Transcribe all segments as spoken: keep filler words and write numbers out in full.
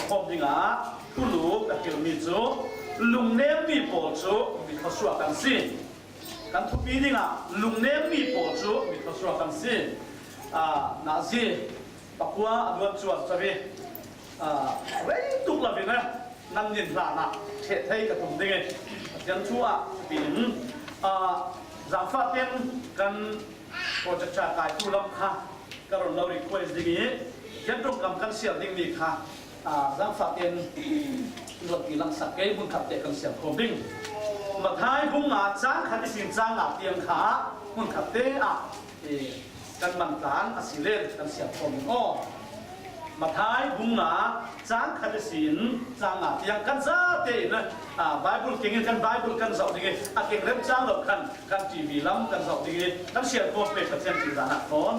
Khawm dingah thulu ka hilhmi cu lungnemmi pawl cu mi thluasuak kan si. Kan thupi dingah lungnemmi pawl cu mi thluasuak kan si. Aa, nazi pakua a luan cuar cami, aa, rei tuk lo in nan nin hlanah ṭheh thei ka tum ding i Pathian thu ah thupi in, aa, zaangfah tein kan project ṭha kaitu lam kha ka run lo request ding i, Pathian ṭongkam kan siar dingmi kha, aa, zaangfah tein luatpi langsak kei hmunkhat te kan siar khawm ding. Matthai bung nga cang khat ihsin cang nga tiang kha hmunkhat te ah, eh, kan mantlang a si len kan siar khawm ding aw. Matthai bung nga cang khat ihsin cang nga tiang kan zate in, aa, Bible keng in kan Bible kan zoh ding i, a keng remcang lo khan kan T V lam kan zoh ding i, kan siar khawm pek Pathian thih dan ah thawn.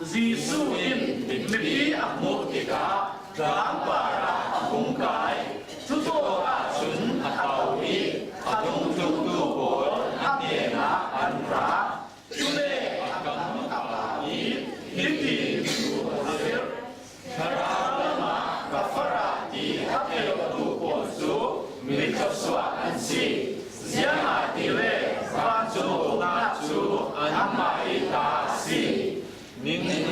Jesuh in mipi a hmuh tikah tlangpar ah a hung kai, cutawk ahcun a to i a dungthluntu pawl a hnenah an ra. Cule a kam a pa i hiti thu a zirh, Thlarau lamah ka far ti a teltu pawl cu mi thluasuak an si. Ziangahtile vancung uknak cu anmah i ta a si. Ningning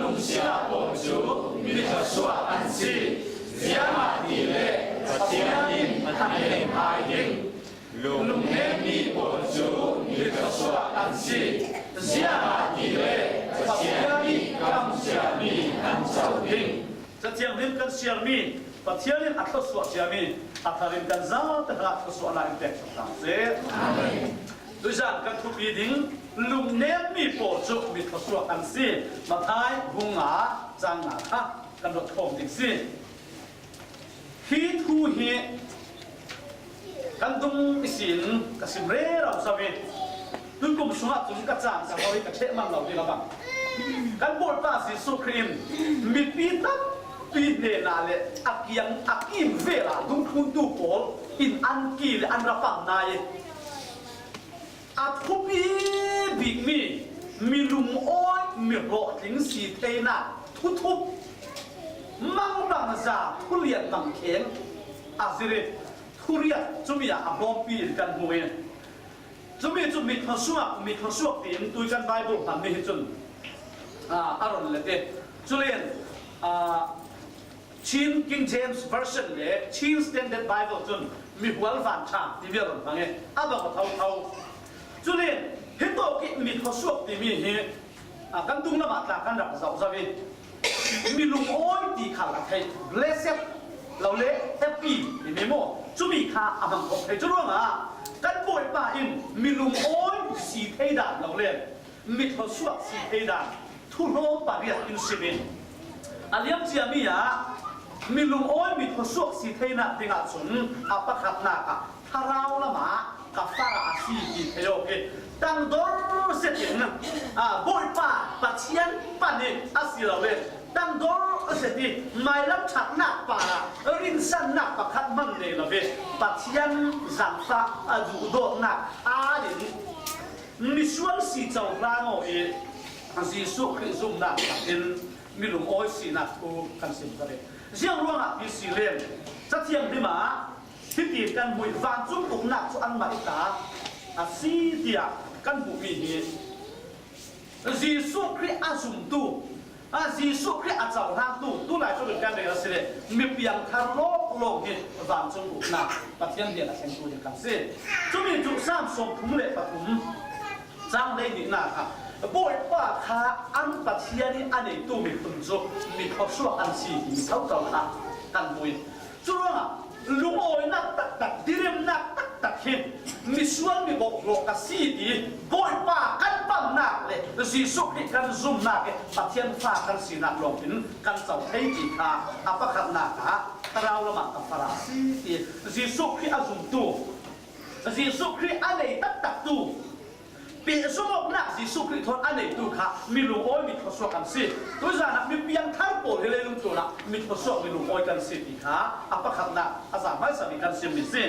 lungsia pawl cu mi thluasuak an si, ziangahtile Pathian in a hnemhai ding. Lungnemmi pawl cu mi thluasuak an si, ziangahtile Pathian nih kamciami an co ding. Cathiang nih kan siarmi, Pathian in a thluasuah ciami a thar in kan zate hrangah thluasuahnak in pek ṭhan hna seh. Amen. Tuizan kan thupi ding lungnemmi pawl cu mi thluasuak an si. Matthai bung nga cang nga kha kan ruat khawm ding si. Hi thu hi kan dung ihsin ka sim rero zo i, tuikum sungah cun ka caan ka hoi ka ṭheh man lo ding a bang. Kan Bawipa Jesuh Khrih in mipi tampi hnenah le a kiang a kim vel ah dungthluntu pawl in an ki le an ra pang hna i, a thupi bikmi mi lungawi, mi hlawhtling si theinak thuthup mangbangza thulian mangkheng a zir i, thuriat cumi ah a hlawmpi in kan hmu i, cumi cu mi thluasuak, mi thluasuak tiin tui kan Bible hmanmi hi cun, aa, a run let i, culen, aa, Chin King James Version le Chin Standard Bible cun mihual vanṭha timi a run hmang i, a bang a thotho. Culen hitawk i mi thluasuak timi hi, aa, kan dunglam ah tla kan rak zoh zo i, mi lungawi ti khal a theih, blessed lo le happy timi maw, cumi kha a hmang khawh thei. Cu ruangah kan Bawipa in mi lungawi si thei dan lo le mi thluasuak si thei dan thuhlawm pariat in sim in, a liamciami ah mi lungawi, mi thluasuak si theinak dingah cun a pakhatnak ah thlarau lamah ka far a si ti thei awk i, tangdor zetin, aa, Bawipa Pathian pan i a si lo le tangdor zet i mailam ṭhatnak parah rinsannak pakhat hmang nei lo i, Pathian zaangfah a duhdawtnak aa in misual si cohlang aw i, Jesuh Khrih zumnak in mi lungawi sinak thu kan sim ka ve. Ziang ruangah ti si len, Cathiang him ah hiti kan hmuh i, vancung uknak cu anmah i ta a si tiah kan hmuhmi hi Jesuh Khrih a zumtu, a Jesuh Khrih a cohlangtu, tulai cu kan rel a si le, mi piangthar lawnglawng hi vancung uknak Pathian hnen a thlengtu hi kan si. Cumi cu Salm sawmthum le pathum cang hleihnih nak ah Bawipa kha an Pathian i a neitu miphun cu mi thluasuak an si ti thotho kha kan hmu i, curuangah lungawinak taktak, diremnak taktak hi misual mi bawmhhlawh ka si ti Bawipa kan pamnak le Jesuh Khrih kan zumnak i Pathian fa kan sinak lawngin kan co thei ti kha a pakhatnak ah thlarau lamah ka far a si ti Jesuh Khrih a zumtu, Jesuh Khrih a nei taktaktu, pehzom awknak Jesuh Khrih thawn a neitu kha mi lungawi, mi thluasuak kan si. Tuizan ah mi piangthar pawl hi leilung tlun ah mi thluasuak, mi lungawi kan si ti kha a pakhatnak a za hmaisam i kan simmi si.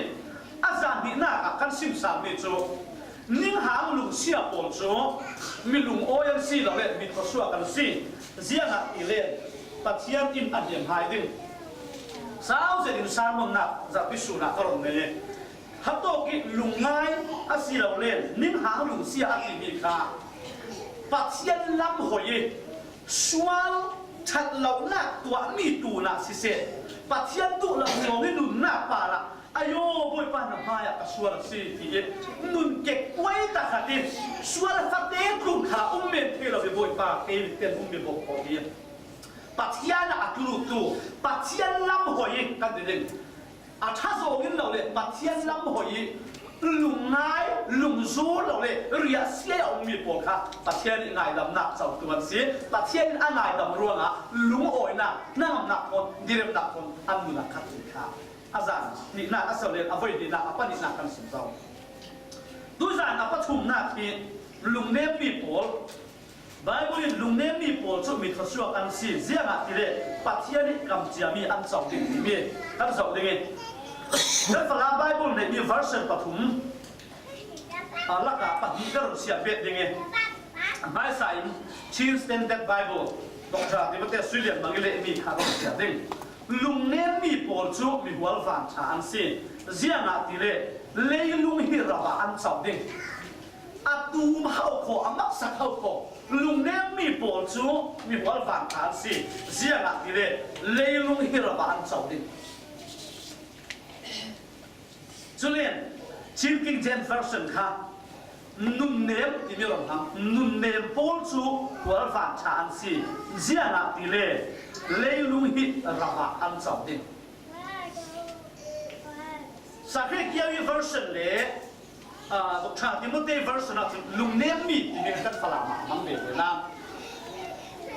A za hnihnak ah kan simsalmi cu ninghang lungsia pawl cu mi lungawi an si lo le mi thluasuak kan si. Ziangahtile Pathian in a hnemhai ding. Sau zetin sermon-ah zarhpi sunah ka rawn nei e. Khatawk hi lungngai a si lo le, ning hang lungsia a timi kha Pathian lam hawi i sual ṭhat lohna tuahmi tunah siseh, Pathian duh lo zawng i nunna parah, "Aw, Bawipa, na hmaiah ka sual a si," ti i nun kek puai ta khat i sual fate tlun khalah um men thei lo hi, "Bawipa, kei ten um mi bawk," ti i Pathian a tluttu, Pathian lam hawi kan ti ding. A ṭha zawng in lo le, Pathian lam hawi i lungngai, lungzur lo le, riahsia a um mi pawl kha Pathian i ngaidamna chautu an si. Pathian in a ngaidam ruangah lungawina, hnangamna khawn, diremna khawn an nunah khat hi kha. A zan nihna, a sawlen, a vawi nihna, a pahnihna kan sim zo. Tuzan a pathumna hi lungnem mi pawl. Bible in lungnem mi pawl chu mi thawsuak an si, ziangahtile Pathian i kamciami an chau ding timi kan zoh ding i. Kan Falam Bible neih mi version pathum a lakah pahnih ka rawn siam bet ding i. Hmaisa in Chin Standard Bible, Doctor Timothy Swilian Mangi leh mi kha rawn siam ding. Lungnem mi pawl chu mi hual van ṭha an si, ziangahtile leilung hi ravah an chau ding. A tum hauh khaw, a maksak hauh khaw, lungnem mi pawl chu mi hual van ṭha an si, ziangahtile leilung hi ravah an chau ding. Chulen Chin King James Version kha nunnem timi rawn hmang, nunnem pawl chu hual van ṭha an si, ziangahtile leilung hi ravah an chau ding. Sakhe Kiawi Version le, ah, Doctor Timothy Version ah chun lungnem mi timi kan Falam ah hmang ve ve na.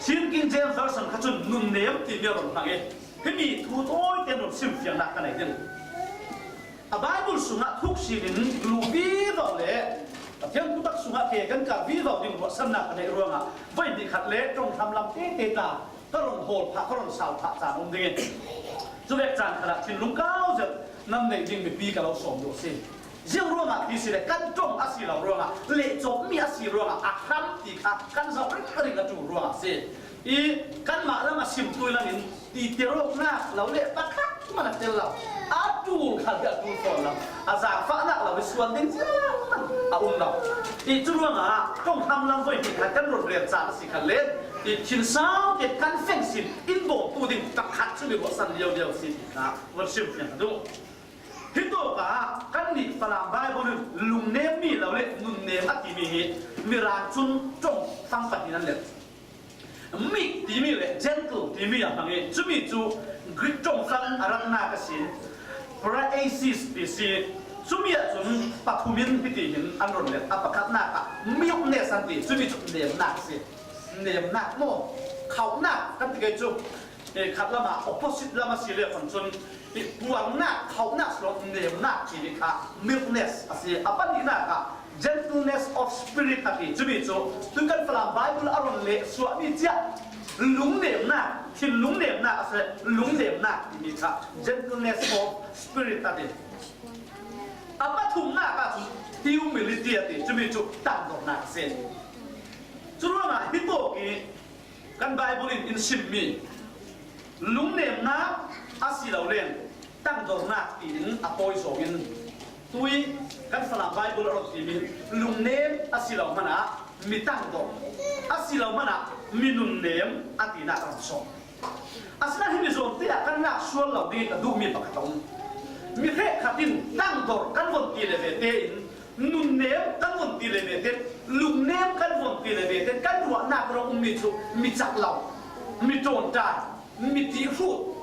Chin King James Version kha chun nunnem timi a rawn hmang e. Hemi thu tawi te rawn simfiangna ka nei ding. A Bible sungah thuk sinin luh vivo le Pathian thutak sungah ke kan kal vivo ding ruahsanna ka neih ruangah vawi hnih khat le ṭawng hlam lam te te ta ka rawn hawl phah, ka rawn sau phah chan a awm ding i. Chuvek chan khatah thinlung kau zet nan neih ding mipi ka lo sawm duh si. Ziang ruangah ti si le kan ṭawng a si lo ruangah, leh chawp mi a si ruangah, a hram ti kha kan zauh ring ring a ṭul ruangah si. I kanmah lam a sim tui langin tithirawkna lo leh pakhat man a tel lo. A ṭul khat hi a ṭul fawn lo. A zangfahna lo hi suan ding chiang man a um lo. I chu ruangah ṭawng hlam lam vawi hnih khat kan rawn rel chan a si khan le, i thinsau te kan feng sin in bawmtu ding pakhat chu mi ruahsan liau liau si ti kha kan simfiang a duh. Hi tawkah kan nih Falam Bible in lungnem mi lo leh nunnem a timi hi Mirang chun ṭawng fang pahnih an leh. Meek timi leh gentle timi a hmang i, chumi chu Greek ṭawng fang a ratna ka sin, praxis ti si. Chumi ah chun pathumin hiti hin an rawn let. A pakhatna kha meekness an ti, chumi chu nemna ka si. Nemna maw, khauhna kan ti kei chu. E, khat lama opposite lama si le khon chun, i puangna, khauhna si lo, nemna timi kha meekness a si. A pahnihna kha gentleness of spirit a ti. Chumi chu tun kan Falam Bible a rawn leh suah mi chiah lungnemna, thinlung nemna a si, lungnemna timi kha gentleness of spirit a ti. A pathumna kha chu humility a ti. Chumi chu tangdawrhna a si. Chu ruangah hi tawk i kan Bible in in sim mi lungnemna a si lo leng tangdawrhna tiin a tawi zawngin tui kan Falam Bible a rawn ti mi lungnem a si lo hmanah mi tangdawr, a si lo hmanah mi nunnem a tina a rawn sawm. Asinain hemi zawnte ah kan lak sual lo dingin ka duh mi pakhat a awm. Mi hrekkhatin tangdawr kan vawn ti leh ve tein, nunnem kan vawn ti leh ve tein, lungnem kan vawn ti leh ve tein, kan ruahna kan awm mi chu mi chak lo, mi ṭawnṭai, mi tihhrut,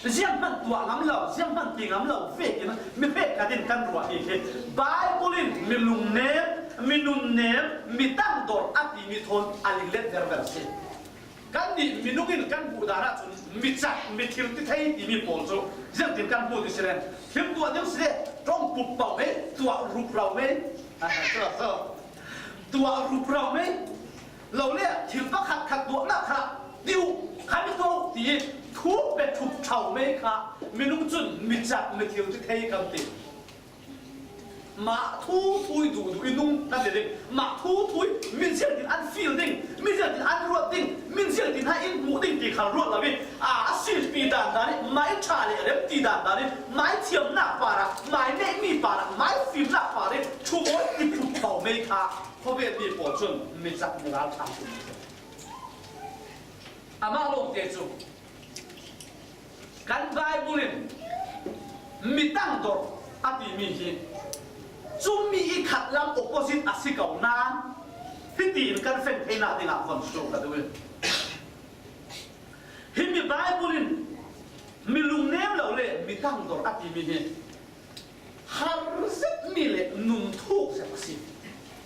zianghman tuah ngam lo, zianghman ti ngam lo vekin mi hrekkhatin kan ruah hi hi. Bible in mi lungnem, mi nunnem, mi tangdawr a ti mi thawn a linglet ver ver si. Kan nih minungin kan hmuh danah chun mi chak, mi thil ti thei timi pawl chu ziangtin kan hmu ti si le, thil tuah deuh si le, ṭawng pup pau mai, tuah rup rau mai, tuah rup rau mai lo le, thil pakhat khat tuahna kha diu kha mi tuah ti thu pe thup thau mai kha minung chun mi chak, mi thil ti thei kan ti. Mah thu thui duh duh i nung kan ti ding. Mah thu thui, min ziangtin an feel ding, min ziangtin an ruat ding, min ziangtin ha in hmuh ding ti kha ruat lo i, a, a silpi dan dan i, mah i Ti dan danin, mai thiamnak parah, mai neihmi parah, mai fimnak parah thu mawi i put pau mai kha khawvel mi pawl cun mi cak mi ralṭha an si. Amah lawngte cu kan Bible in mi tangdor a timi hi cumi i khatlam opposite a si ko nain hitin kan feng theinak dingah von sual ka duh. Himi Bible in mi lungnem lo le mi tangdor a timi hi har zetmi le nun thuk zet a si.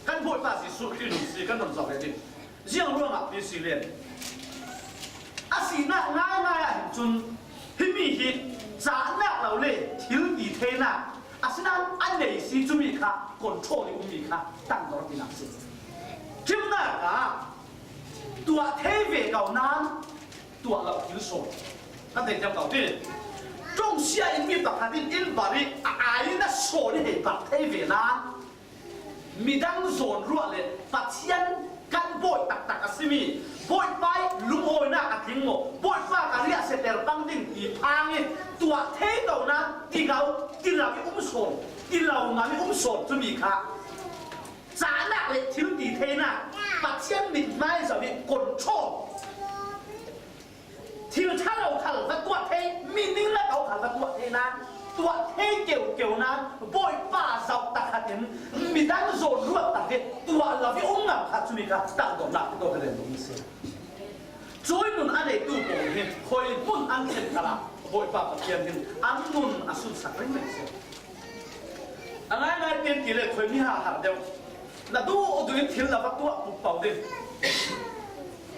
Kan Bawipa Jesuh Khrih nun si kan nun zoh ve ding. Ziang ruangah ti si len a sinak ngaingai ah hin cun himi hi cahnak lo le thil ti theinak asinain a nei si cumi kha control i ummi kha tangdor tinak si. Ṭhimnak ah tuah thei ve ko nain tuah lo thil sawn kan thei thiam ko ti. Ṭongsia in mi pakhat in inn bar i a ai in a sawn i hei bak thei ve nain midang zawn ruah le Pathian kan bawi taktak a simi Bawipa i lunghawinak a tling maw, Bawipa ka riahsiater pang ding ti phang i tuah thei ko nain ti lo, ti lo i um sawn, ti lo ngam i um sawn cumi kha cahnak le thil ti theinak Pathian mithmai zoh i control. Thil ṭha lo khal va tuah thei, mi ning na ko khal va tuah thei nain, tuah thei keukeu nain, Bawipa zoh takhat in midang zawn ruat tak hi tuah lo i um ngam kha cumi kha tangdornak tawk len ding si. Cui nun a neitu pawl hi khawi hmun an thlen khalah Bawipa Pathian hin an nun a sunsak ringring si. A ngaingai tiang ti le khawi mi ha har deuh na duh duh in thil na va tuah pup pau ding.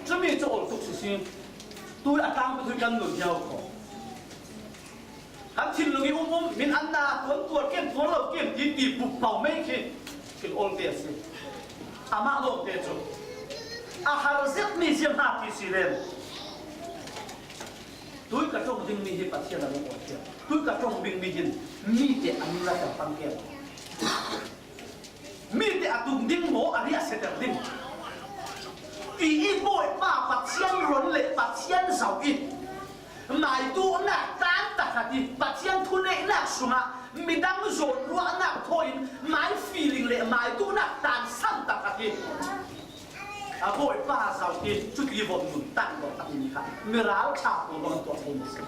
Cumi cu ol tuk si si. Tui a tang tui kan nun hiau kho. Kan thinlung i um um min an na tuan tuar kem tuan lo kem ti ti pup pau mai khi thil ol te a si. Amah lawngte cu a har zetmi ziang hna ti si len. Tui ka ṭong dingmi hi Pathian a lung aw thiam. Tui ka ṭong dingmi hin mi te an na tel pang kem. Mi te a tung ding maw, a riahsiater ding? Ti i Bawipa Pathian ron le Pathian zoh i mai duhnak tan takhat i Pathian thuneihnak sungah midang zawn ruahnak thawi in mai feeling le mai duhnak tan sam takhat i a Bawipa zoh i cuti von nun tangdor a timi kha mi ralṭha pawl an tuah thei mi si.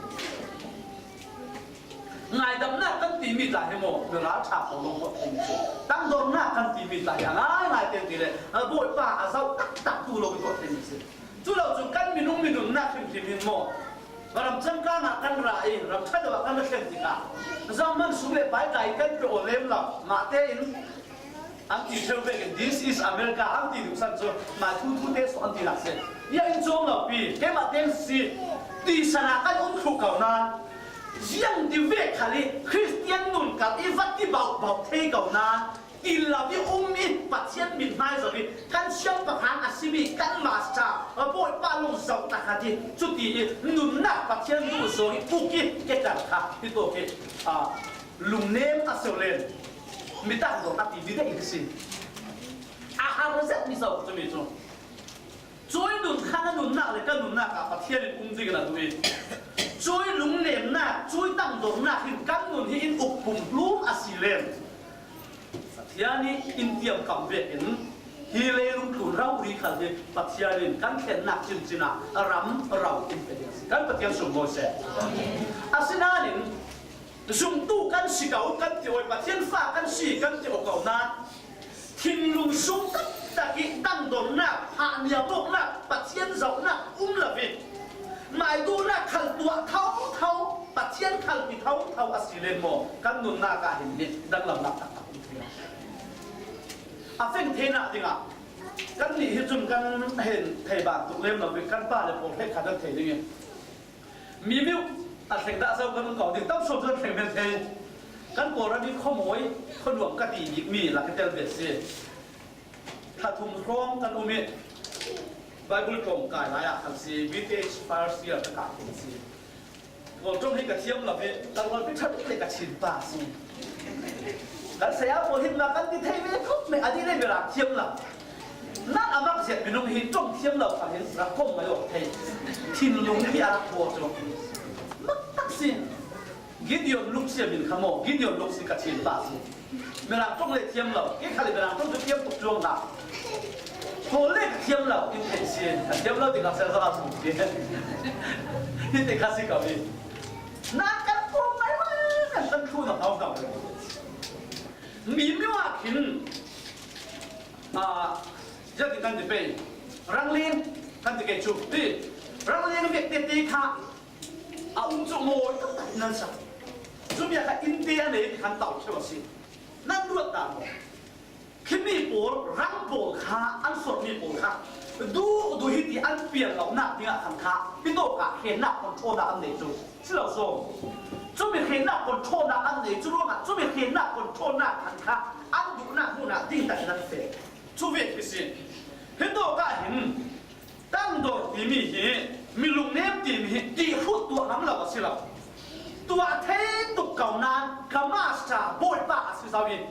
Ngaidamnak kan timi tla hi maw, mi ralṭha pawl an tuah thei mi si. Tangdornak kan timi tla hi a ngaingai te ti le a Bawipa a zoh taktak tu lo tuah thei mi si. Cu lo cu kan minung minunnak hrimhrim hin maw, ram changkang ah kan ra i ram ṭha deuh ah kan ra thlen tikah zohman sum le pai tlai kan pe aw lem lo. Mah tein an ti ṭheu vekin, "This is America," an ti duhsan cu, mah thu thu te sawh an ti lak si. Ya in cawm lo pi, keimah tein si, ti sana kan um thluh ko nain, ziang ti vek khal i Khristian nun kal i va ti bauh bauh thei ko nain, ti lo i um i Pathian mithmai zoh i kan siangpahrang a simi kan master, a Bawipa lung zoh takhat i cuti i nunnak Pathian duh zawng i uk i kekar kha hi tawk i, a, lungnem a seulen. Mi tangdor a ti mi dei si. A har zetmi zoh cumi cu. Cui nun khan a nunnak le ka nunnak ah Pathian in um dingin a duh i. Cui lungnemnak, cui tangdornak hin kan nun hi in uk pumhlum a si len. Pathian i in tiam kam vekin hi leilung tlun rori khal hi Pathian in kan thlennak cincin ah ram ro in pe ding a si. Kan Pathian sunglawi seh. Asinain zumtu kan si ko kan ti aw i, Pathian fa kan si kan ti aw ko nain, thinlung sung taktak i tangdornak, hahniamawknak, Pathian zohnak um lo i, mai duhnak khal tuah thotho, Pathian khalpi thotho a si len maw, kan nunnak ah hin hi danglamnak taktak um thei. A feng theinak dingah kannih hi cun kan hen thei bantuk lem lo i, kan pa le pawl hrekkhat an thei ding i, mi miu a thleng dah zo kan um ko ding, tam sawm cu an thleng men thei. Kan Kawlram i khuamawi, khuanuam ka ti bikmi lak i tel ve si. Thla thum hrawng kan um i Bible tlawm kai lai ah khan si, B T H first year ka kah khin si. Kawl ṭong hi ka thiam lo i, ka rualpi ṭha bik le ka chin pa si. Kan saya pawl hi mah kan ti thei ve khawp mai, a dih le mi rak thiam lo. Nan a mak zia minung hi ṭong thiam lo kha hin rak kawm mai awk thei. Thinlung hi a rak khaw cu. Mak tak si. Gideon lungsiam in kha maw, Gideon lungsi ka thiam pa si. Mirang ṭawng le thiam lo, kei kha le Mirang ṭawng chu thiam tuk chuang hna. Kawl le ka thiam lo, in theih si, ka thiam lo ti ka sel zong a sum ti. Hi te kha si ka mi. Na kan pawm mai mai, kan kan thu na hau hau. Mi mi wa khin. A, ziakin kan ti pei. Rangling kan ti kei chu. Ti. Rangling vek te te kha. A um chu mawi tak tak nan sa. Chumi a kha in te a nei ti khan tau cheu a si. Nan ruat ta maw? Khi mi pawl, rang pawl kha, an sawt mi pawl kha. Duh, duh hi ti an pian lo nak ding ah khan kha. Hi tawk ah khennak control nak an nei chu. Si lo sawm. Chumi khennak control nak an nei chu ruangah, chumi khennak control nak khan kha. An duhnak hmun ah ding tak nan fe. Chu vek hi si. Hi tawk ah hin, Tangdor timi hi, mi lungnem timi hi, ti hrut tuah ngam lo a si lo. Tuah thei tuk ko nan, ka master, Bawipa a si zo hi.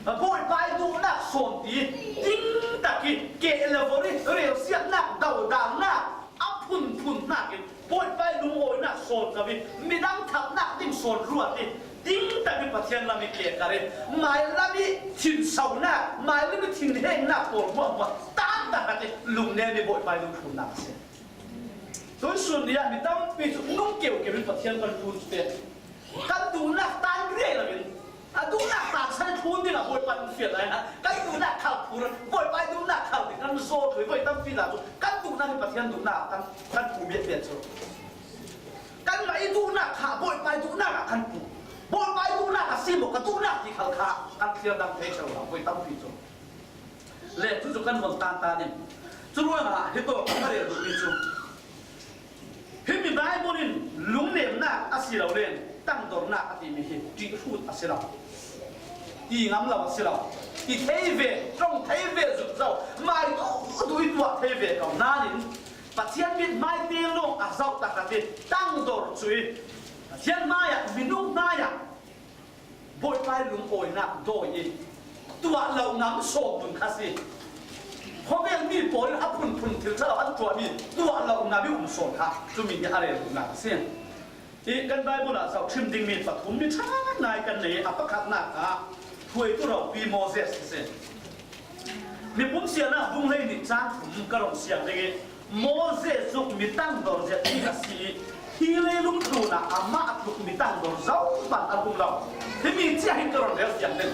Bawipa i duhnak sawn ti, ding tak i, keh le vawr i, relsiatnak, dodalnak, a phunphun hnakin, Bawipa i lungawinak sawn zo i, midang thatnak ding sawn ruat i, ding tak i Pathian lam i kekar i, mailam i thinsonak, mailam i thinhengnak pawl hmuahhmuah, tan tak tak i, lungnem i Bawipa i lungphunnak a si. Tuisun ni ah mi tampi cu nung keukeu in Pathian kan phun cu te. Kan duhnak tan rih lo in, a duhnak tan san thlun ding ah Bawipa in fial lai hna. Kan duhnak khal phur, Bawipa i duhnak khal ding kan zaw thei voi tampi hna cu kan duhnak hi Pathian duhnak ah kan, kan pu biak biak cu. Kanmah i duhnak kha Bawipa i duhnak ah kan pu. Bawipa i duhnak a si maw ka duhnak ti khal kha kan thlir dang thei ṭheo lo voi tampi cu. Le cu cu kan von tan tan in. Cu ruangah hi tawk a rel duhmi cu. Himi Bible in lungnemnak a si lo len tangdornak a timi hi ṭih hrut a si lo. Ti ngam lo a si lo. Ti thei ve, ṭong thei ve zuk zo. Mai duh duh i tuah thei ve ko. Nain Pathian mit mai te lawng a zoh taktak i tangdor cu i Pathian hmaiah, minung hmaiah Bawipa i lungawinak dawi i tuah lo ngam sawm nun kha si. Khawvel mi pawl in a phunphun thil ṭha lo an tuahmi tuah lo ngam i um sawn kha cumi hi a rel duhnak a si. I kan Bible ah zohṭhim dingmi pathum mi ṭha ngai kan nei i a pakhatnak ah hruaitu ropi Moses a si. Mipum siangnak bung hleihnih cang thum ka rung siang ding i, Moses cu mi tangdor zet bik a si i, hi leilung tlun ah amah tluk mi tangdor zohman a um lo. Himi cia hin ka rung rel siang ding.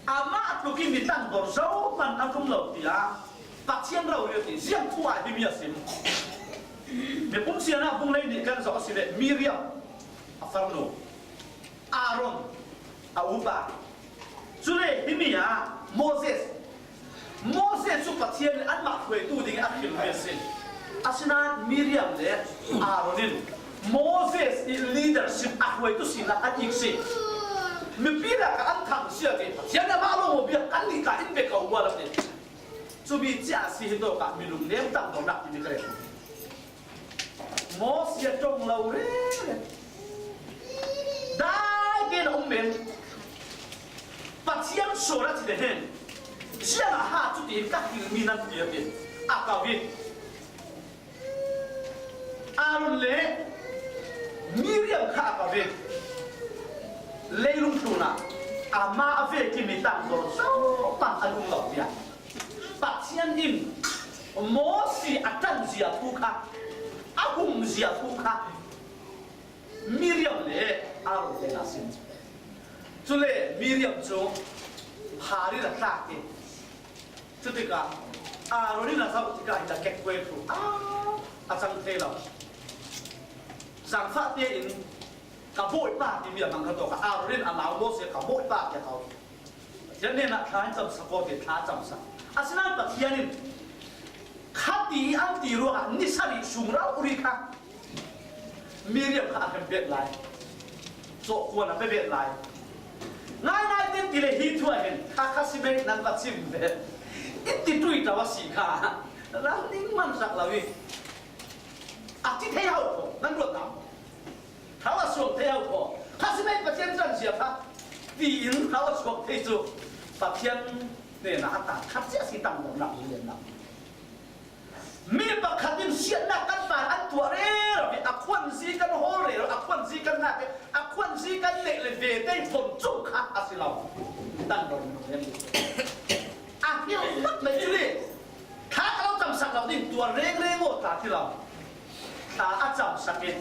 Amah tluk i mi tangdor zohman a um lo tiah Pathian rori ti ziang thu ah himi a sim. Mipum siangnak bung hleihnih kan zoh a si le Miriam a farnu. Aaron a upa. Cule himi ah Moses. Moses cu Pathian in anmah hruaitu ding i a hrilmi a si. Asinain Miriam le Aaron in Moses i leadership a hruaitu sinak an ik si. Mipi lakah an thang si a ti. Pathian in amah lawng biak kan nih tla in pe ko bual a ti. Cumi cia a si hi tawk ah mi lungnem tangdornak timi ka rel. Moses ṭong lo rere. Dai tein a um men. Pathian sual a thi le hen. Ziangah ha cutin ka hrilmi nan ti a ti. A kau i. Aaron le Miriam kha a kau i. Leilung tlun ah amah a vek i mi tangdor zohman a um lo tiah. Pathian in Moses a ṭanzia thu kha, a humzia thu kha Miriam le Aaron te na sin. Cule Miriam cu phar in a tlak i, cutikah Aaron in a zoh tikah hin a kekkuai thu a, a cang thei lo. Zangfah tein ka bawipa timi a hmang kha tawk a, Aaron in a nau Moses kha bawipa ti a ko. Pathian hnenah thla in camsak aw ti thla a camsak. Asinain Pathian in khati an ti ruangah ni sarih sung rau uri kha Miriam kha a hrem bet lai. Cawhkuan a pe bet lai. Ngaingai ten ti le hi thu ah hin kha kha si mei nan va chim ve. I ti ṭui ṭau a si kha. Ral ning man sak lo i. A ti thei hau ko nan ruat ta. Thau a suak thei hau khaw. Kha si mei Pathian ṭanzia kha. Tiin thau a suak thei cu Pathian hnenah a taan khat cia si tangdornak liannak. Mi pakhat in siatnak kan taan an tuah rero i a khua Ding tua reng reng aw ta ti lo. Ta a cham sakin.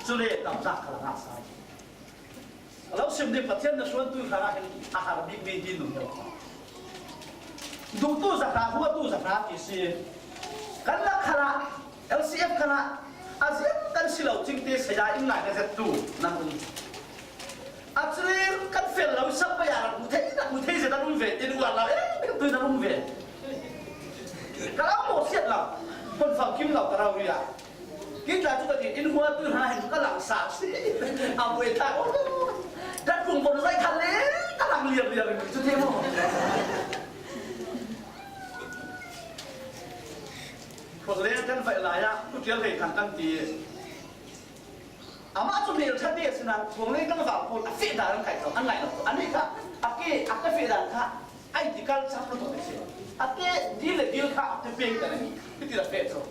Chule tam tak kala nga sa. Lo sim ding Pathian na suan tu kala hin a har bik bik din nun. Duhtu za hra, huatu za hra ti si. Kan la khala, L C F khala, a ziam kan si lo chingte saya in ngai na zet tu nan um. A chule kan fel lo sak pa ya la mu thei na mu thei zet nan um ve, in wa la, eh, tu nan um ve. Ka la mo siat la, kon fam kim lo ka rau ria. Kin ta chu ka ti in hua tu ha hin ka lang sa si. A buai ta ko. Tat kung bon zai kha le, ka lang liam liam chu te mo. Khuallian kan vai lai ah, tu tial hei thang kan ti. Amah cu hmel ṭha te a si nain, khuallian kan va pawl a feh dan an kai lo, an ngai lo. Anih kha, a ke, a ka feh dan kha, a inti kal chap lo tawh a si. A ke, dil le dil kha, a ke peng kan a ni, hiti la feh cu.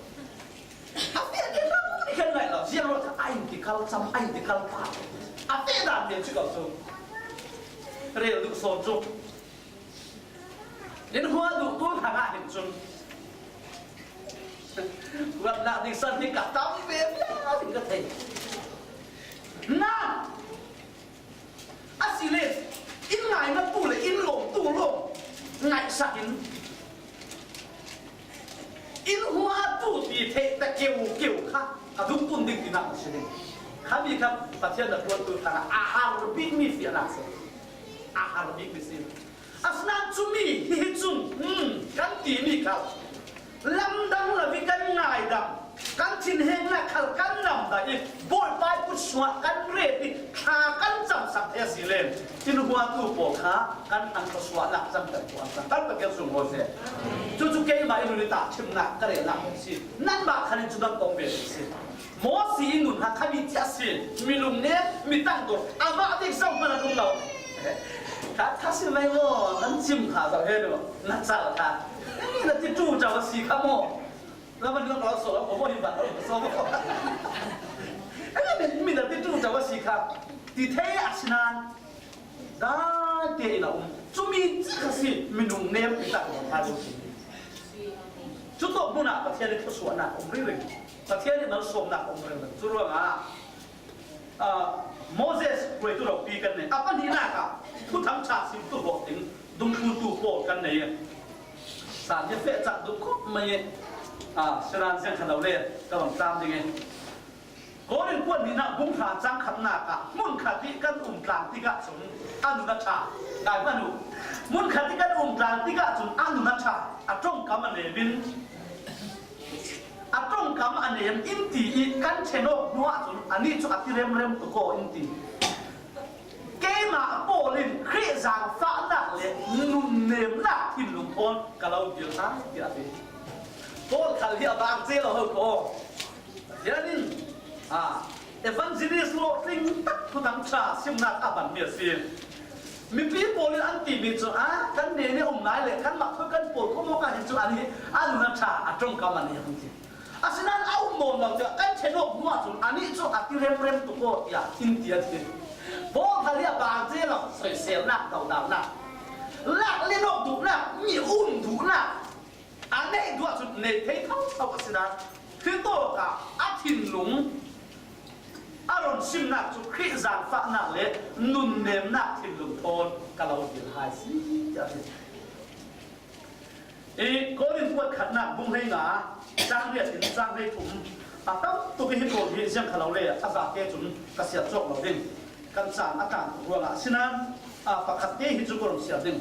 A feh te lo ni kan ngai lo, ziang lo kha, a inti kal cham, a inti kal pa. A feh dan hmel cu ko cu. Rel duh sawn cu. In hua duh tu hrangah hin cun huatnak ding san hi ka tam ve viau in ka thei. Nain asile in ngainatu le in lawmtu lawm ngaihsak in in hua tu ti theih ta keu keu kha a dungtun ding tinak a si ding. Khami kha Pathian na tuantu hrangah a har bikmi fiahnak si. A har bikmi si. Asinain cumi hi hi cun, hmm, kan timi kha lamdang lo i kan ngaidam, kan thinhengnak khal kan lamdang i Bawipa i kutsuah kan ret i thla kan camsak thei a si len, in huatu pawl kha kan an khuasuahnak cang kan tuah cang. Kan Pathian sung haw seh. Cucu keimah i nun i tahṭhimnak ka relnak a si. Nanmah khan in cu nan kong ve a si. Mosi i nun ha khami cia si, mi lungnem, mi tangdor, amah bik zohhmanh a um lo. Kha, kha si mai maw, nan cim kha zoh he lo, na cal kha. Eng na ti tu cau a si kha maw? Na van lo so lo, maw hi van lo so maw? Eng mi na ti tu cau a si kha. Ti thei a si nan. Dai tein a um. Cumi cik a si, minung nem i tak lo, Bible si. Cu tawh hmun ah Pathian i thluasuahnak a um ringring. Pathian i malsawmnak a um ringring. Cu ruangah, ah, Moses hruaitu ropi kan nei. A pahnihnak ah Thuthang ṭha simtu bawh ding dungthluntu pawl kan nei. San hi a feh cak duh khawp mai i, ah, sinan ziang kha lo le ka bang tlam ding i. Korin kuat hnihnak bung hra cang khatnak ah hmun khat i kan um tlang tikah cun a nun a ṭha. Ngai hmanh u. Hmun khat i kan um tlang tikah cun a nun a ṭha. A ṭongkam a nem in, a ṭongkam a nem in ti i kan ṭhen awk hnu ahcun anih cu a ti remrem tuk aw in ti. Keimah pawl in Khrih zaangfahnak le nunnemnak thinlung thawn ka lo dir hna, tiah a ti. Paul khal hi a bang ce lo ho ko. Pathian in, ah, evangelist lawhtling tak Thuthang ṭha simnak a banmi a si. Mipi pawl in an timi cu, ah, kan hnen i um lai le kanmah khawi kan pawl khawh awkah hin cu an hi a nun a ṭha, a ṭongkam an i hung ti. Asinain a um nawn lo tiah kan ṭhen awk hnu ahcun anih cu a ti remrem tuk aw tiah in ti a ti. Paul khal hi a bang ce lo, soiselnak, dodaunak, lak len awk duhnak, mi um duhnak, a neih duh ahcun nei thei thotho a si nain, hi tawkah a thinlung a ron simnak cu Khrih zaangfahnak le nunnemnak thinlung thawn ka lo dir hai si, tiah a ti. I Korin kuat khatnak bung hlei nga, cang riat in cang hlei thum, a tam tuk i hi pawl hi ziang kha lo le a zate cun ka siat cawk lo ding. Kan caan a tlan tuk ruangah a si nain, a pakhat te hi cu ka ron siat ding.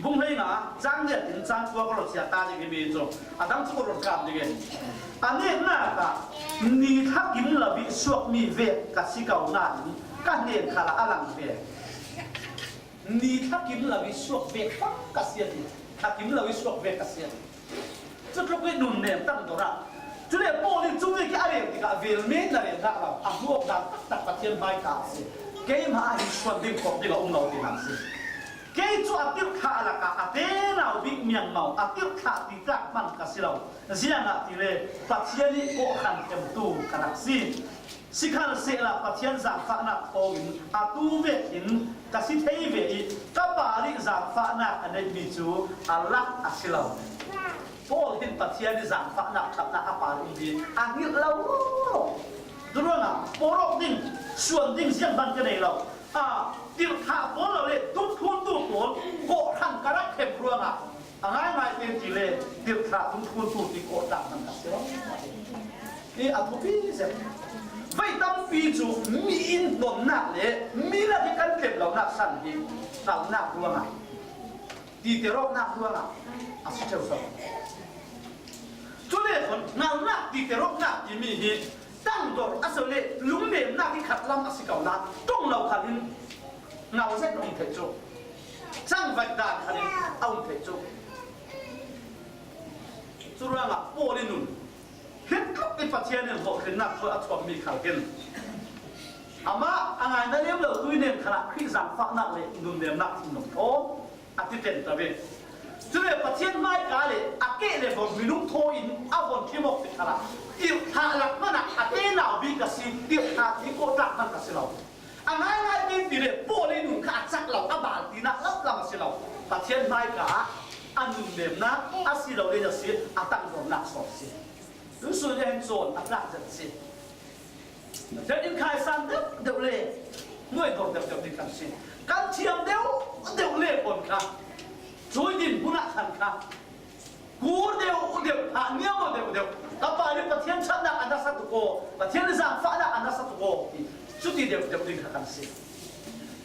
Bung hlei nga, cang riat in cang kua ka ron siat ta ding himi cu, a dang cu ka ron kam ding i. A neknak ah ni thlakim lo i suakmi vek ka si ko nain ka hnen khal ah a lang ve. Ni thlakim lo i suak vek pang ka si a ti. Thlakim lo i suak vek ka si a ti. Cutluk i nunnem tangdor ah. Cule Paul in cuvek i a rel tikah velmen na rel hlah lo. A hmuh awk dan taktak Pathian hmaika a si. Keimah ah hin suan ding khawh ding a um lo ti hna a si. Kei cu a tirhthlah lakah a tenau bik miangmau a tirhthlah ti tlak hmanh ka si lo. Ziangahtile Pathian i kawhhran kemtu ka rak si. Sikhalsehla Pathian zangfahnak thawngin atu vekin ka si thei ve i ka parih zangfahnak a neihmi cu a lak a si lo. Paul hin Pathian i zangfahnak ṭhatnak a parih hi a hngilh lo. Curuangah pawlawk ding, suan ding zianghman ka nei lo. A, tirhthlah pawl lo le dungthluntu pawl kawhhran ka rak khem ruangah a ngaingai te ti le tirhthlah dungthluntu ti kawhtak hman ka si lo. I a thupi zet. Vai tampi cu mi in tonnak le mi lak i kan tlem lonak san hi hngalnak ruangah, titer awknak ruangah a si ṭheu so. Cule khon hngalnak titer awknak timi hi tangdor a si le lungnemnak hi khatlam a si ko nain ṭong lo khan in hngal zet a um thei cu, cangvaih dan khan in a um thei cu. Curuangah Paul in nun hi tluk i Pathian in hlawhtlinnak thawi a thuammi khal hin amah a ngai na lem lo tui nem khalah Khrih zangfahnak le nunnemnak thinlung thaw a ti tento ve. Cule Pathian hmaika le a keh le von minung thaw in a von thim awk ti khalah tirhthlah lak hmanah a tenau bik ka si, tirhthlah ti kawhtak hman ka si lo. A ngaingai te ti le Paul i nun kha a cak lo, a bal tinak lamlam a si lo. Pathian hmaika ah a nunnemnak a si lo le a si, a tangdornak sawn a si. Tusun hin cawn a tlak zet a si. Pathian in khaisan deuh deuh le nuai dor deuh deuh ding kan si. Kan thiam deuh deuh le pawn kha cui din hmun ah khan kha Kur deuh deuh, hah niam aw deuh deuh. Ka pa nih Pathian ṭhatnak a nasa tuk aw, Pathian zangfahnak a nasa tuk aw, ti cuti deuh deuh ding kha kan si.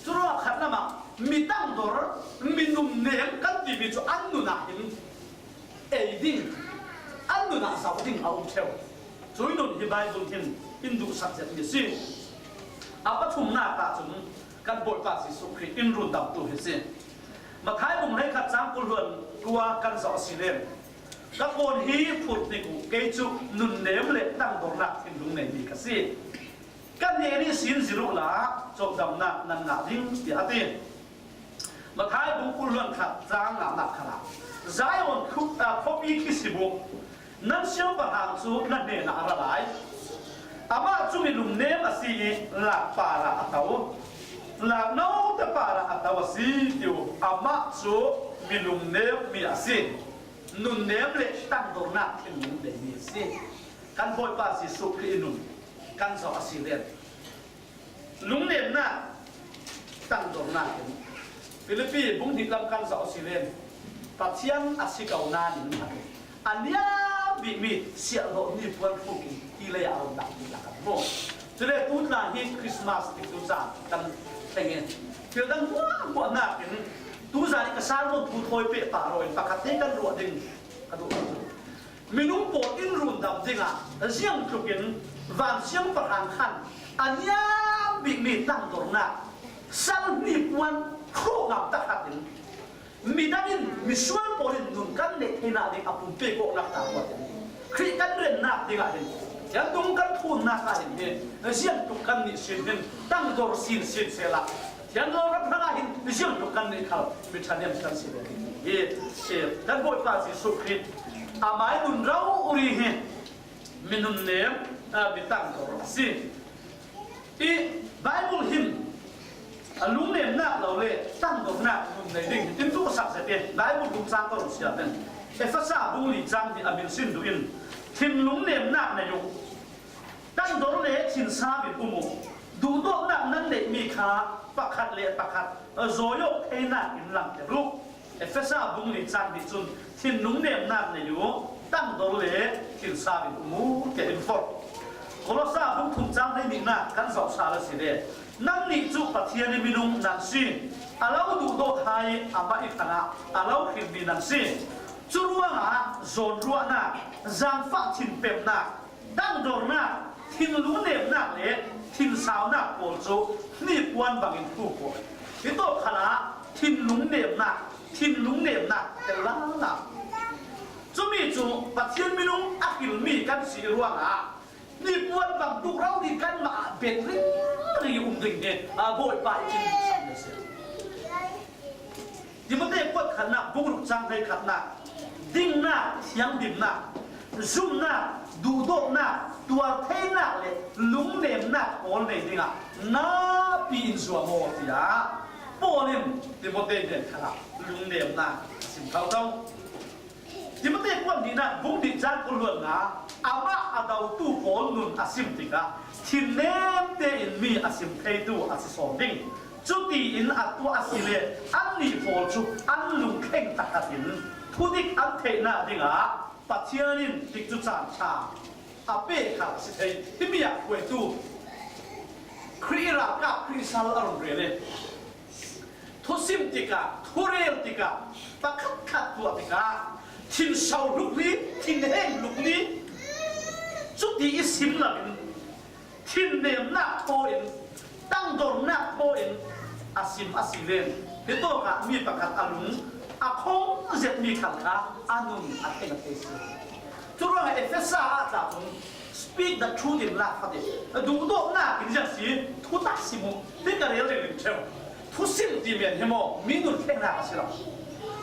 Curuangah khat lamah mi tangdor, mi nunnem kan timi cu an nun ah hin ei ding, an nun ah zau ding a um ṭheu. Cui nun hi Baibal hin in duhsak zetmi a si. A pathumnak ahcun kan Bawipa Jesuh Khrih in rundamtu hi a si. Matthai bung hleikhat cang kul hluan kua kan zoh a si len, ka kawn hi phurh hnik u, kei cu nunnem le tangdornak thinlung neimi ka si. Ka hnen ihsin zir uhla cawkdamnak nan ngah ding, tiah a ti. Matthai bung kul hluan khat cang nganak khalah Zion khu-, aa, khuapi khi si bu, nan siangpahrang cu na hnenah a ra lai. Amah cu mi lungnem a si i lak parah a to, lak note parah a to a si, ti u. Amah cu mi lungnemmi a si, nunnem le tangdornak thinlung neimi a si. Kan Bawipa Jesuh Khrih in nun kan zoh a si len. Lungnemnak, tangdornak in Filipi bung hnih lam kan zoh a si len, Pathian a si ko nain a niam bikmi siahhlawh hnipuan hruk in ti lei ah a run dah ti lak kan hmu. Cule tu tla hi Christmas tikcu caah kan thleng in thil dang hmuahhmuah nakin tu zan i ka sermon thu thawi peh pah rawh in pakhat te kan ruah ding ka duh. Minung pawl in rundam dingah ziangtluk in van siangpahrang khan a niam bikmi tangdornak, sal hnipuan hruk ngam tak khat in midang in, misual pawl in nun kan neih theinak ding a pumpe kawhnak ta kuat in Khrih kan rennak dingah hin, thiantung kan phunnak ah hin hi ziangtluk kan nih sin hin tangdor sinsin sehla, thianlo rak hrangah hin ziangtluk kan nih khal mi ṭhaniam kan si ve ding hi. Kan Bawipa Jesuh Khrih amah i nun rori hi mi nunnem, aa, mi tangdor a si. I Baibal hin a lungnemnak lo le tangdornak nun nei ding hi tin tu ka sak zet i Baibal bung cang ka run siat in Efesa bung li cang hi a min sin duh in thinlung nemnak nei uh. Tangdor le thinsau in um uh. Duhdawtnak nan neihmi kha pakhat le pakhat zawi awk theinak in langhter uh. Efesa bung li cang hnih cun thinlung nemnak nei uh, tangdor le thinsau in um uh, tiah in forh. Kolosa bung thum cang hleihnihnak kan zoh sal a si le, nannih cu Pathian i minung nan si, a lo duhdawt hai amah i hrangah a lo hrilmi nan si. Curuangah zawnruahnak, zangfah thinpemnak, tangdornak, thinlung nemnak le thinsaunak pawl cu hnipuan bangin hruk uh. Hitawk khalah thinlung nemnak, thinlung nemnak tel lala. Cumi cu Pathian minung a hrilmi kan si ruangah hnipuan bang duh rori kanmah ah bet ringring i um ding hi, aa, Bawipa i cin a si. Timote kuat khatnak, bung ruk cang hleikhatnak, dingnak, thianghlimnak, zumnak, duhdawtnak, tuartheinak le lungnemnak pawl nei dingah napi in zuam aw, tiah Paul in Timote hnen khalah lungnemnak a sim thotho. Timote kuan hnihnak bung nih cang kul hluan nga, amah a dotu pawl nun a sim tikah thinnemte in mi a sim theitu a si sawn ding. Cutiin a tuah a si le annih pawl cu an lungthleng takhat in thudik an theihnak dingah Pathian in tikcu caan ṭha a pek kha a si thei. Himi ah hruaitu Khrih i ralkap Khrih sal a run rel i thusim tikah, thurel tikah, pakhatkhat tuah tikah, thinso hluk hi, thinheng hluk hi, cuti i sim loin thinnemnak thaw in, tangdornak thaw in a sim a si len, hitawkah mi pakhat a lung a khong zetmi khal kha a nun a thleng a thei si. Curuangah Efesa ah tla cun, "Speak the truth in love," a ti. Duhdawtnak in ziang si, thutak sim uh, ti ka rel ringring ṭheu. Thusim ti men hi maw, mi nun thlengnak a si lo.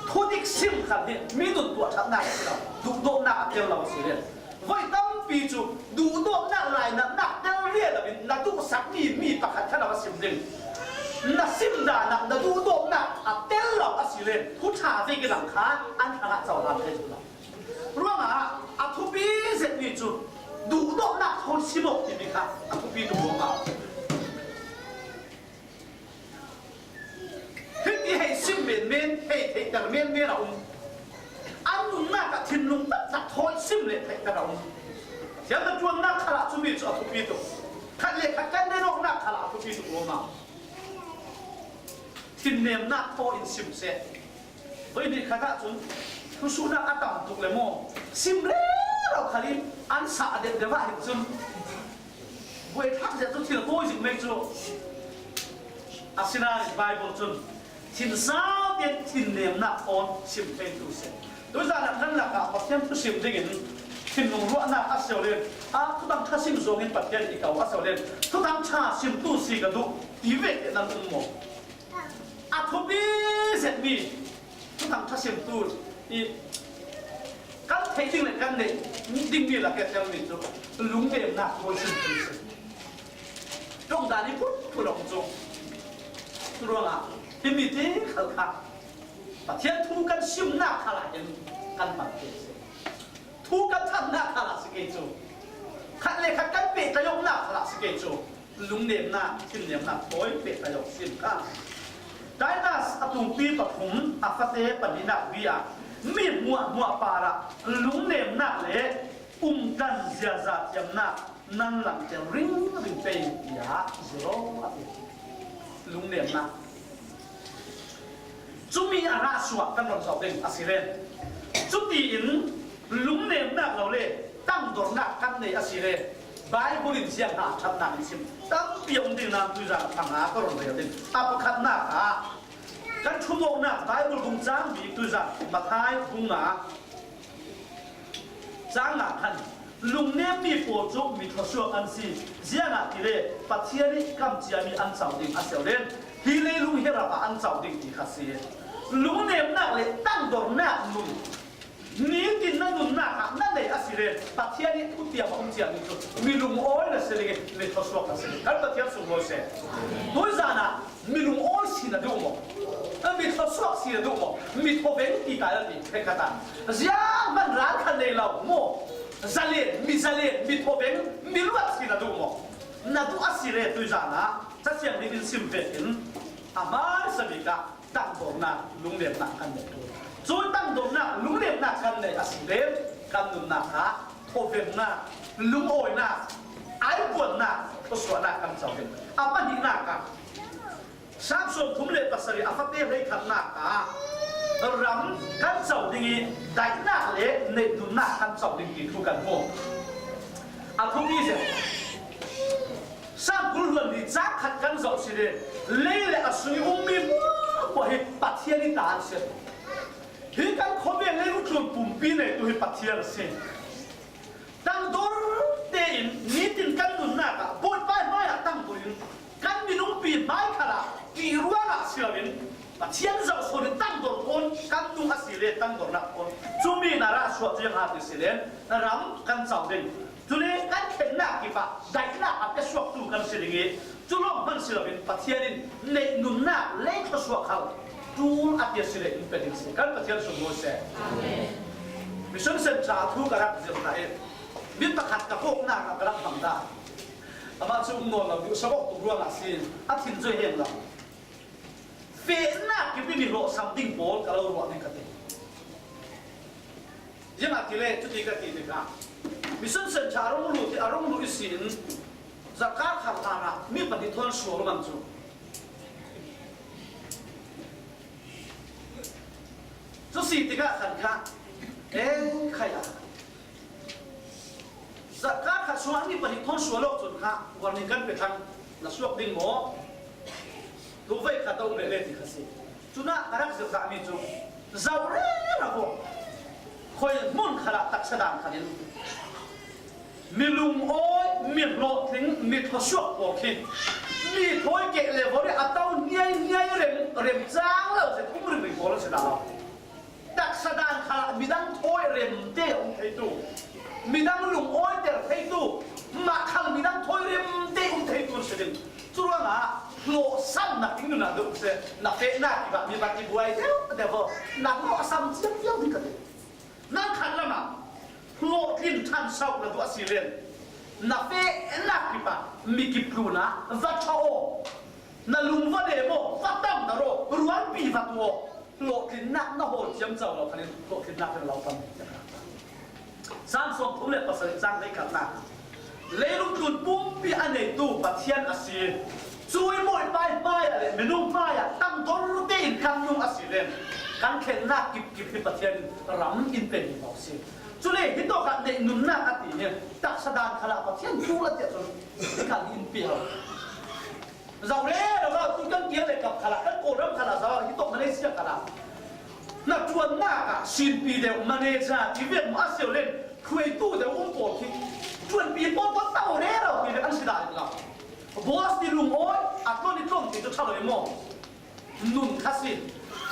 Thudik sim khal hi mi nun tuahṭhatnak a si lo. Duhdawtnak a tel lo a si len. Voi tampi cu duhdawtnak lainatnak tel rih loin na duhsakmi mi pakhat kha lo a sim ding. Na sim dan ah na duhdawtnak a tel lo a si len, thuṭha vek i lang kha an hrangah cohlan thei lo. Ruangah a thupi zetmi cu duhdawtnak thawn sim awk timi kha a thupi tuk ruangah. Hiti hei sim menmen, hei theihter menmen a um. An nunnak ah thinlung taktak thawi sim le theihter a um. Thiang ka ṭuannak khalah cumi cu a thupi tuk. Khat le khat kan rel awknak khalah a thupi tuk ruangah. Thinnemnak thaw in sim seh. Voi nih khat ahcun thusuhnak a tam tuk le maw? Sim rero khal in an sa a deuh deuh ah hin cun buaithlak zia cu thil kawi zikmei cu. Asinain Baibal cun thinsau tein thinnemnak thawn sim theitu si. Tuzan ah nan lakah Pathian thusim dingin thinlung ruahnak a si lo len, a thuthang ṭha sim zongin Pathian i ko a si lo len, thuthang ṭha simtu si ka duh ti ve te nan um maw? A thupi zetmi thuthang ṭha simtu i kan theih ding le kan neih dingmi lak i a telmi cu lungnemnak thawn simtu si. Ṭongdan i phunphun a um cu. Curuangah himi te khal kha Pathian thu kan simnak khalah hin kan hman te si. Thu kan thanhnak khalah si kei cu. Khat le khat kan pehtlaih awknak khalah si kei cu. Lungnemnak, thinnemnak thawi pehtlaih awk sin kha. Titus a tumpi pathum a fate pahnihnak bia mi hmuahhmuah parah lungnemnak le umtlan ziaza thiamnak nan langhter ringring pei, tiah zero a ti. Lungnemnak. Cumi a rah suak kan run zoh ding a si len. Cutiin lungnemnak lo le tangdornak kan nei a si le Baibal in ziang hnga ṭhatnak in sim tampi a um ding nan tuizan a panga ka run rel ding. A pakhatnak ah kan ṭhumawknak Baibal bung cang bik tuizan Matthai bung nga cang nga khan lungnemmi pawl cu mi thluasuak an si, ziangahtile Pathian ih kam ciami an co ding a si lo len, hi leilung hi rap ah an co ding ti kha si. Lungnemnak le tangdornak nun nitin na nunnak ah na nei a si len, Pathian ih thutiam a um ciami cu mi lungawi na si ding ih mi thluasuak na si ding. Kan Pathian sunglawi seh. Tuizan ah mi lungawi si na duh maw? A mi thluasuak si na duh maw? Mi thawveng ti kai a ti, hekhat ah. Zianghman ral kha nei lo maw? Zalen, mi zalen, mi thawveng, mi luat si na duh maw? Na duh a si le tuizan ah Cathiang nih in sim vekin a hmaisa bik ah tangdornak, lungnemnak kan nei. Cu tangdornak, lungnemnak kan nei a si le kan nunnak ah thawvengnak, lungawinak, aipuannak, thluasuahnak kan co ding. A pahnihnak ah Sam sawmthum le pasarih a fate hleikhatnak ah ram kan co ding ih daihnak le neihnunnak kan co ding ti thu kan hmu. A thupi zet. Sam kul hluan li cang khat kan zoh si le lei le a sung ih ummi hmuahhmuah hi Pathian ih ta an si. Hi kan khawvel le rutlun pumpi neitu hi Pathian a si. Tangdor tein nitin kan nunnak ah Bawipa hmaiah tangdor in kan minungpi hmai khalah ti ruangah si loin Pathian zoh suak in tangdor pawl kan nung a si le tangdornak pawl. Cumi na rah suah cu ziang ha ti si le ram kan cau ding. Cule kan khennak kip ah daihnak a pia suaktu kan si ding i, cu lawng hman si loin Pathian in neih nunnak lei thluasuah khal tul a ti a si le in pe ding si. Kan Pathian sunglawi seh. Amen. Mission Centre a thu ka rak zirh hna i, mi pakhat ka kawknak ah ka rak hmang hna. Amah cu um nawn lo, duhsah awk tuk ruangah a si. A thin cu heng lo. Fehnak kip i mi hlawhsam ding pawl ka lo ruah ning ka ti. Ziangahtile cuti ka ti tikah Mission Centre a rung lut i, a rung lut ihsin zarhkar khat hlanah mi pahnih thawn sual man cu. Cu si tikah khan kha, eh, khai ah. Zarhkar khat sungah mi pahnih thawn sual awk cun kha warning kan pe thlang, na suak ding maw? Tu vei kha to le le ti kha si. Cunah ka rak zirh dahmi cu zoh rero ko. Khoi hmun khalah taksa dan khalin mi lungawi, mi hlawhtling, mi thluasuak pawl khi mi thawi keh le vawri a to hniai hniai rem, rem cang lo zet um ringring pawl a si dah lo. Taksa dan khalah midang thawi remte a um theitu, midang lungawiter theitu, mah khal midang thawi remte um theitu an si ding. Curuangah hlawhsamnak in nun ah duh seh, na fehnak kip ah mi va ti buai deuh deuh aw, na hlawhsam ciamciam ding ka ti. Nang khat lamah hlawhtlin ṭhan sauh na duh a si len, na fehnak kip ah mi kip tlun ah va ṭha aw, na lung va lem aw, va tamdar aw, rualpi va tuah aw. Hlawhtlinnak na hawl ciamco lo khan in hlawhtlinnak in lo tam. Salm sawmthum le pasarih cang hleikhatnak. Leilung tlun pumpi a neitu Pathian a si. Cui mawipai hmaiah le minung hmaiah tangdor tein kan nung a si len, kan thlennak kipkip hi Pathian in ram in pe mi lo si. Cule hitawk ah neih nunnak a ti hi taksa dan khalah Pathian tul a tiah cun hika in pe lo. Zoh rero lo, tu kan kir le kap khalah, kan Kawlram khalah, zoh, hitawk Malaysia khalah. Na ṭuannak ah sinpi deuh, manager ti vek maw, a sio len hruaitu deuh um pawl khi ṭuanpi pawl pawl tau rero ti vek an si dah lo. Boss ti lungawi, a tlon i tlon ti cu ṭha lo i maw? Nun kha si.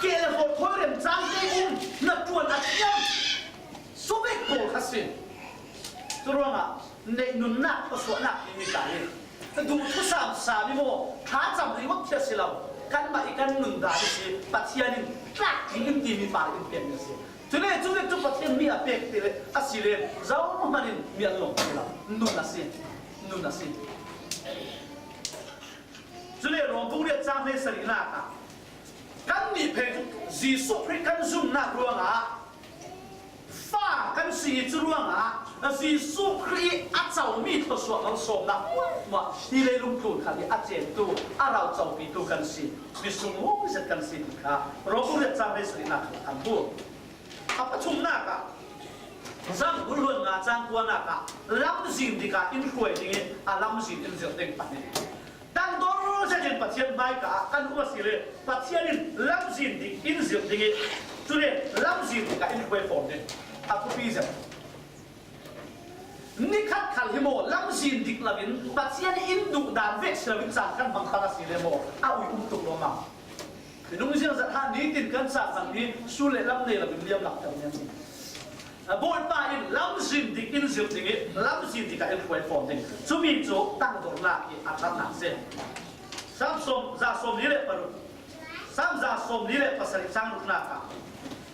Keh le vawt thawi remcang te um, na ṭuan a thiam. Suvek pawl kha si. Curuangah neih nunnak, thluasuahnak timi ta hi duh thusam sam i maw, thlacam ringawt khi a si lo. Kanmah i kan nun dan i si, Pathian in tlak ding in timi par in piakmi a si. Cule cuvek cu Pathian mi a pek ti le a si le zohman in mi an lawm ti lo. Nun a si. Nun a si. Cule Rom bung riat cang hleisarihnak ah kannih phei cu Jesuh Khrih kan zumhnak ruangah fa kan si i cu ruangah Jesuh Khrih a comi thluasuah malsawmnak hmuahhmuah hi leilung tlun khat i a cemtu, a raucopitu kan si. Mi sunglawi zet kan si ti kha Rom bung riat cang hleisarihnak ah kan hmu. A pathumnak ah Zang bul luan nga cang kuanak ah lamzin dik ah in hruai ding i a lamzin in zirh ding pahnih. Tangdor zetin Pathian hmaika ah kan um a si le Pathian in lamzin dik in zirh ding i cule lamzin dik ah in hruai fawn ding a thupi zet. Nikhat khal hi maw lamzin dik loin Pathian in duh dan vek si loin caan kan hmang pang a si le maw a ui um tuk lo maw? Minung ziangzat ha nitin kan caan hmang hi sul le lam nei loin liam lak kan niam. A Bawipa in lamzin dik in zirh ding i lamzin dik ah in hruai fawn ding. Cumi cu tangdornak i a ṭhatnak si. Sam sawm, za sawm li le paruk. Sam za sawm li le pasarih cang ruknak ah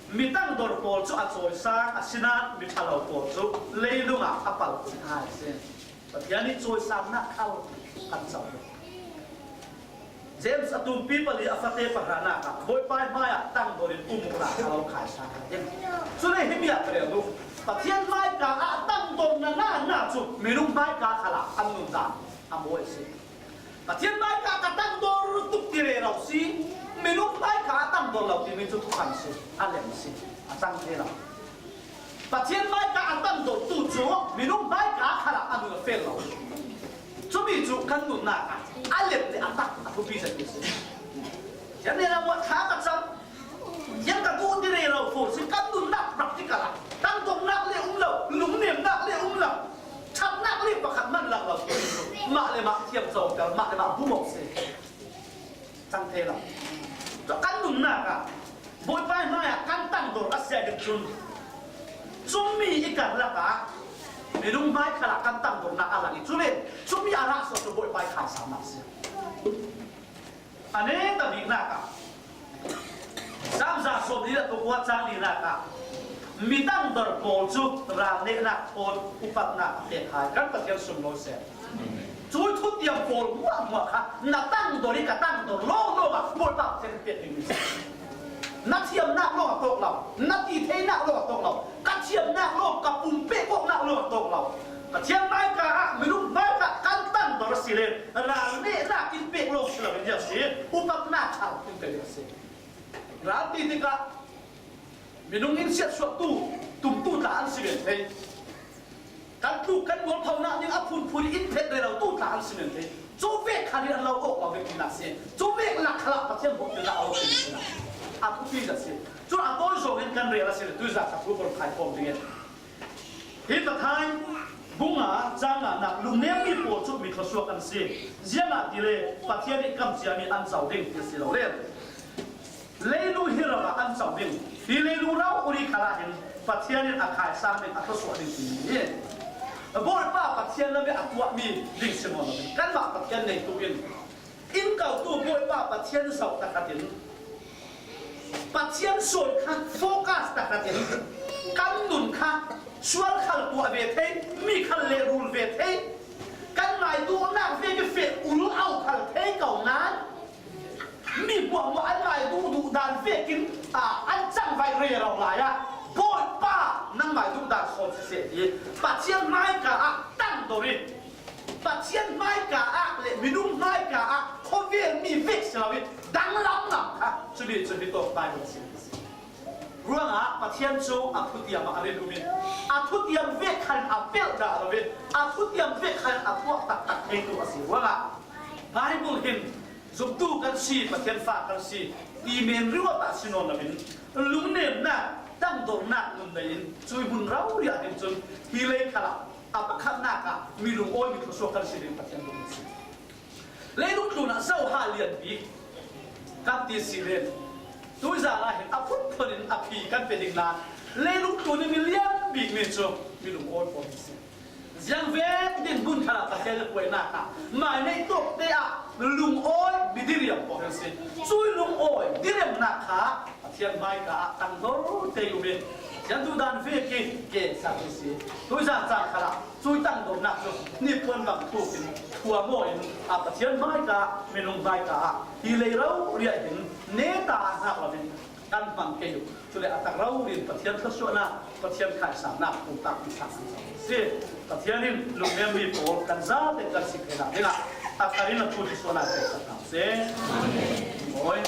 mi tangdor pawl cu a cawisang, asinain mi ṭhalo pawl cu leilung ah a pal phun hai a si. Pathian nih cawisannak khal kan co. James a tumpi pali a fate pahranak ah Bawipa hmaiah tangdor in um uhla a lo khaisa ka ti. Cule himi ah ka rel duh. Pathian hmaika ah tangdor na na na cu minung hmaika khalah an nundan a mawi a si. Pathian hmaika ka tangdor tuk ti rero si. Minung hmaika a tangdor lo timi cu thukham si, a lem si, a cang thei lo. Pathian hmaika a tangdortu cu minung hmaika khalah a nun a fel lo. Cumi cu kan nunnak ah a lem le a tak a thupi zet si. Kan nela muat kha ka cam. Ziang ka duh ti rero fawn si, kan nunnak practical ah tangdornak le um lo, lungnemnak le um lo, ṭhatnak le pakhat man lang lo. Mah le mah thiam cawter, mah le mah bumawk si. Cang thei lo. Kan nunnak ah Bawipa hmaiah kan tangdor a si ahih cun, cumi i karlak ah minung hmai khalah kan tangdornak a lang i, cule cumi a rah suak cu Bawipa i khaisannak a si. A neta biknak ah, Salm za sawm li le pakua cang linak ah, mi tangdor pawl cu ral nehnak thawn upatnak a pek hai kan Pathian sunglawi seh. Cui thutiam pawl hmuahhmuah kha na tangdor i ka tangdor lawnglawng ah Bawipa Pathian in pek dingmi si. Na thiamnak lawng a tawk lo, na ti theinak lawng a tawk lo, ka thiamnak lawng, ka pumpek awknak lawng a tawk lo. Pathian hmaika ah, minung hmaika kan tangdor a si le ral nehnak in pek lawng si loin ziang si, upatnak thar in pek a si. Ral ti tikah minung in siatsuahtu, tumtu tla an si men thei. Kan tluk kan mualphonak ding a phunphun in phet rero tu tla an si men thei. Cu vek khan an lo awk lo vek tinak si. Cu vek lak khalah Pathian bawhtirnak a lo si tinak a thupi zat si. Cun a tawi zong in kan rel a si le tuizat ka thu kan khai khawm ding. Hi Matthai bunga cang nganak lungnemmi pawl cu mi thluasuak an si. Ziangahtile Pathian ih kam ciami an co ding ti a si lo le. Leilung hi ram ah an co ding. Hi leilung rori khalah hin Pathian in a khaisang ding, a thluasuah ding timi hi Bawipa Pathian lam ih a tuahmi ding si maw lo ding. Kanmah Pathian neitu in in kotu Bawipa Pathian zoh takhatin, Pathian sual kha focus takhatin kan nun kha sual khal tuah ve thei, mi khal lehrul ve thei, kan ngai duhnak vek ih feh ul au khal thei ko nain, mi hmuahhmuah an ngai duhduh dan vekin, aa, an cangvaih rero lai ah, Bawipa, nangmah duh dan sawn siseh, ti Pathian hmaika ah tangdor ih, Pathian hmaika ah le minung hmaika ah khawvel mi vek si lo ih, danglam ngam kha cumi cu hitawk Baibal a si. Ruangah Pathian cu a thutiam ah a rin um ih, a thutiam vek khan a pelh dah lo ih, a thutiam vek khan a tuah taktak theitu a si ruangah Baibal hin zumtu kan si, Pathian fa kan si ti men ruat ah si nawn loin, lungnemnak, tangdornak nun nei in cui hmun rori ah hin cun hi lei khalah a pakhatnak ah mi lungawi, mi thluasuak kan si ding Pathian dum a si. Leilung tlun ah zoha lianpi kan ti si le, tuizan ah hin a phunphun in a phi kan pe ding nain leilung tlun ih mi lian bikmi cu mi lungawi pawl an si. Ziangvek dinhmun khalah Pathian ih puainak ah mai neih tawk te ah lungawi mi diriam pawl an si. Cui lungawi diriamnak kha Pathian hmaika ah tangdor te um ih, Pathian duhdan vek ih ke sak ih si. Tuizan caan khalah cui tangdornak cu niphuan bang thuk in thuam aw in, a Pathian hmaika ah, minung hmaika ah, hi lei rori ah hin neta a hngak lo in kan hmang kei uh. Cule a tak rori in Pathian thluasuahnak, Pathian khaisannak pumpak in sak an si. Pathian in lungnemmi pawl kan zate kan si theinak dingah a thar in a thu thluasuahnak pek sak hna seh. Amen. Mawi.